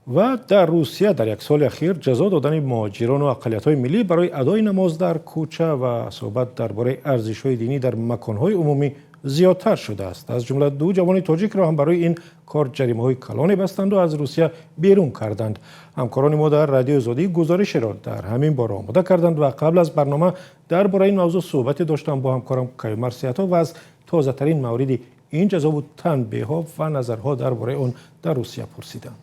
Ва дар Русия дар як соли ахир ҷазо додани муҳоҷирон ва ақалиятҳои миллӣ барои адои намоз дар кӯча ва суҳбат дар бораи арзишҳои динӣ дар маконҳои умумӣ зиёдтар шудааст. Аз ҷумла ду ҷавони тоҷикро ҳам барои ин кор ҷаримаҳои калоне бастанд ва аз Русия берун карданд. Ҳамкорони мо дар Радиои Озодӣ гузоришеро дар ҳамин бора омода карданд ва қабл аз барнома дар бораи ин мавзӯъ суҳбате доштам бо ҳамкорам Каюмар Сиҳато ва аз тозатарин мавриди ин ҷазову танбеҳҳо ва назарҳо дар бораи он дар Русия пурсидам.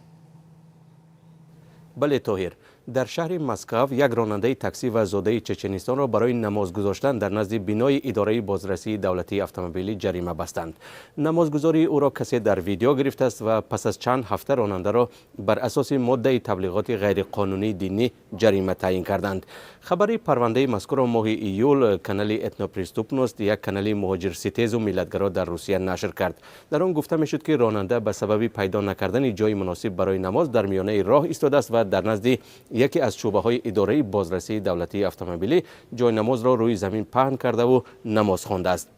Бале, Тоҳир, дар шаҳри Москав як ронандаи таксӣ ва зодаи Чеченистонро барои намоз гузоштан дар назди бинои идораи бозрасии давлатии автомобилӣ ҷарима бастанд. Намозгузории ӯро касе дар видео гирифтааст ва пас аз чанд ҳафта ронандаро бар асоси моддаи таблиғоти ғайриқонунии динӣ ҷарима таъйин карданд. Хабари парвандаи мазкурро моҳи июл канали «Этнопреступность», як канали муҳоҷирситезу миллатгаро дар Русия, нашр кард. Дар он гуфта мешуд, ки ронанда ба сабаби пайдо накардани ҷои муносиб барои намоз дар миёнаи роҳ истодааст ва дар назди яке аз шӯъбаҳои идораи бозрасии давлатии автомобилӣ ҷойнамозро рӯи замин паҳн кардаву намоз хондааст.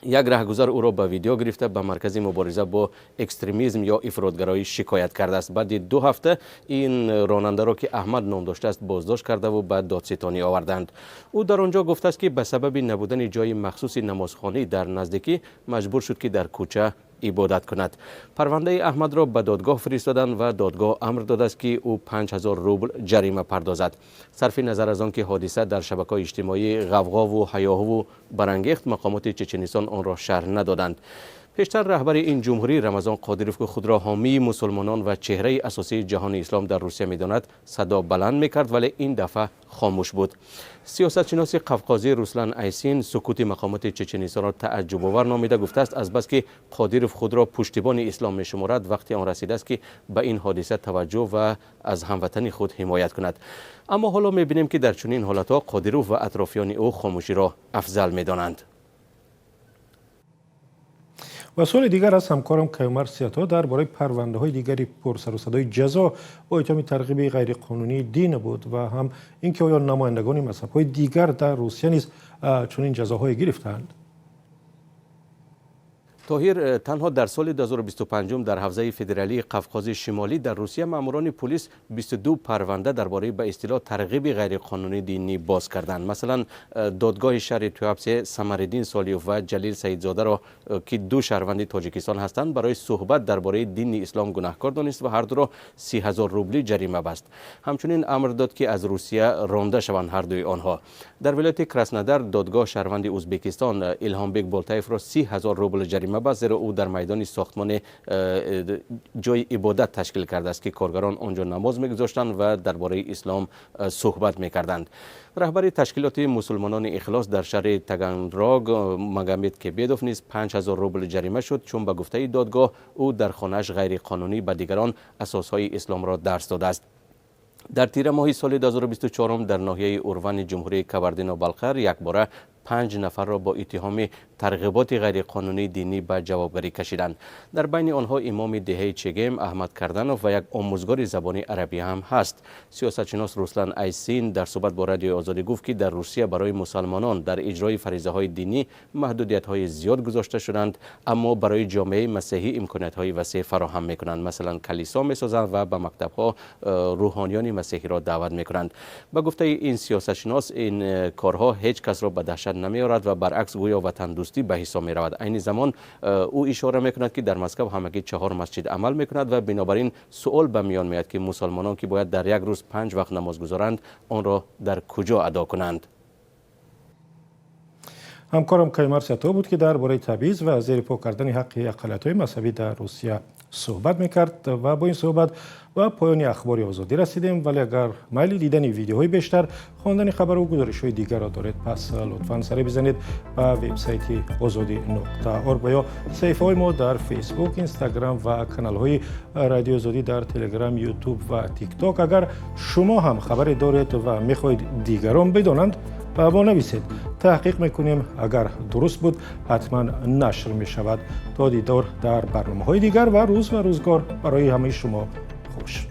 Як раҳгузар ӯро ба видео гирифта, ба Маркази мубориза бо экстремизм ё ифротгароӣ шикоят кардааст. Баъди 2 ҳафта ин ронандаро, ки Аҳмад ном доштааст, боздошт кардаву ба додситонӣ оварданд. Ӯ дар он ҷо гуфтааст, ки ба сабаби набудани ҷои махсуси намозхонӣ дар наздикӣ маҷбур шуд, ки дар кӯча ибодат кунад. Парвандаи Аҳмадро ба додгоҳ фиристоданд ва додгоҳ амр додааст, ки ӯ 5000 рубл ҷарима пардозад. Сарфи назар аз он ки ҳодиса дар шабакаҳои иҷтимоӣ ғавғову ҳаёҳуву барангехт, мақомоти Чеченистон онро шарҳ надоданд. Пештар раҳбари ин ҷумҳурӣ Рамазон Қодиров, ки худро ҳомии мусулмонон ва чеҳраи асосии ҷаҳони ислом дар Русия медонад, садо баланд мекард, вале ин дафъа хомӯш буд. Сиёсатшиноси қавқозӣ Руслан Айсин сукути мақомоти Чеченистонро тааҷҷубовар номида, гуфтааст, азбаски Қодиров худро пуштибони ислом мешуморад, вақти он расидааст, ки ба ин ҳодиса таваҷҷӯҳ ва аз ҳамватани худ ҳимоят кунад. Аммо ҳоло мебинем, ки дар чунин ҳолатҳо Қодиров ва атрофиёни ӯ хомӯширо афзал медонанд. Ва суоли дигар аз ҳамкорам Каюмар Сиято дар бораи парвандаҳои дигари пурсарусадои ҷазо бо иттиҳоми тарғиби ғайриқонунии дин буд ва ҳам ин ки оё намояндагони мазҳабҳои дигар дар Русия низ чунин ҷазоҳое гирифтаанд. Тоҳир, танҳо дар соли 2025 дар ҳавзаи федералии Қавқози Шимолӣ дар Русия маъмурони пулис 22 парванда дар бораи ба истилоҳ тарғиби ғайриқонунии динӣ боз карданд. Масалан, додгоҳи шаҳри Туапсе Самариддин Солиев ва Ҷалил Саидзодаро, ки ду шаҳрванди Тоҷикистон ҳастанд, барои суҳбат дар бораи дини ислом гунаҳкор донист ва ҳардуро 30 000 рублӣ ҷарима баст. Ҳамчунин амр дод, ки аз Русия ронда шаванд ҳардуи онҳо. Дар вилояти Краснодар додгоҳ шаҳрванди Ӯзбекистон Илҳомбек Болтаевро 30 000 рубл ҷарима баст, зеро ӯ дар майдони сохтмоне ҷои ибодат ташкил кардааст, ки коргарон он ҷо намоз мегузоштанд ва дар бораи ислом суҳбат мекарданд. Раҳбари ташкилоти мусулмонони Ихлос дар шаҳри Таганрог Магомед Кебедов низ 5000 рубл ҷарима шуд, чун ба гуфтаи додгоҳ ӯ дар хонааш ғайриқонунӣ ба дигарон асосҳои исломро дарс додааст. Дар тирамоҳи соли 2024 дар ноҳияи Урвани ҷумҳурии Кабардино Балқар якбора панҷ нафарро бо иттиҳоми тарғиботи ғайриқонунии динӣ ба ҷавобгарӣ кашиданд. Дар байни онҳо имоми деҳаи Чегем Аҳмад Карданов ва як омӯзгори забони арабӣ ҳам ҳаст. Сиёсатшинос Руслан Айсин дар суҳбат бо Радиои Озодӣ гуфт, ки дар Русия барои мусалмонон дар иҷрои фаризаҳои динӣ маҳдудиятҳои зиёд гузошта шуданд, аммо барои ҷомеаи масеҳӣ имкониятҳои васеъ фароҳам мекунанд. Масалан, калисо месозанд ва ба мактабҳо рӯҳониёни масеҳиро даъват мекунанд. Ба гуфтаи ин сиёсатшинос, ин корҳо ҳеҷ касро ба даҳшат намеорад ва баръакс, гӯё ватандӯстӣ ба ҳисоб меравад. Айни замон ӯ ишора мекунад, ки дар Москав ҳамагӣ чаҳор масҷид амал мекунад ва бинобар ин суол ба миён меояд, ки мусалмонон, ки бояд дар як рӯз панҷ вақт намоз гузоранд, онро дар куҷо адо кунанд. Ҳамкорам Каюмар Сиато буд, ки дар бораи табъиз ва зери по кардани ҳаққи ақалиятҳои мазҳабӣ дар Русия суҳбат мекард. Ва бо ин суҳбат ба поёни Ахбори Озодӣ расидем. Вале агар майли дидани видеоҳои бештар, хондани хабару гузоришҳои дигарро доред, пас лутфан саре бизанед ба вебсайти озодӣ.орг ва ё саҳифаҳои мо дар Фейсбук, Инстаграм ва каналҳои Радиои Озодӣ дар Телеграм, Ютуб ва Тикток. Агар шумо ҳам хабаре доред ва мехоҳед дигарон бидонанд, ба мо нависед, таҳқиқ мекунем. Агар дуруст буд, ҳатман нашр мешавад. То дидор дар барномаҳои дигар ва рӯз ва рӯзгор барои ҳамаи шумо хуш.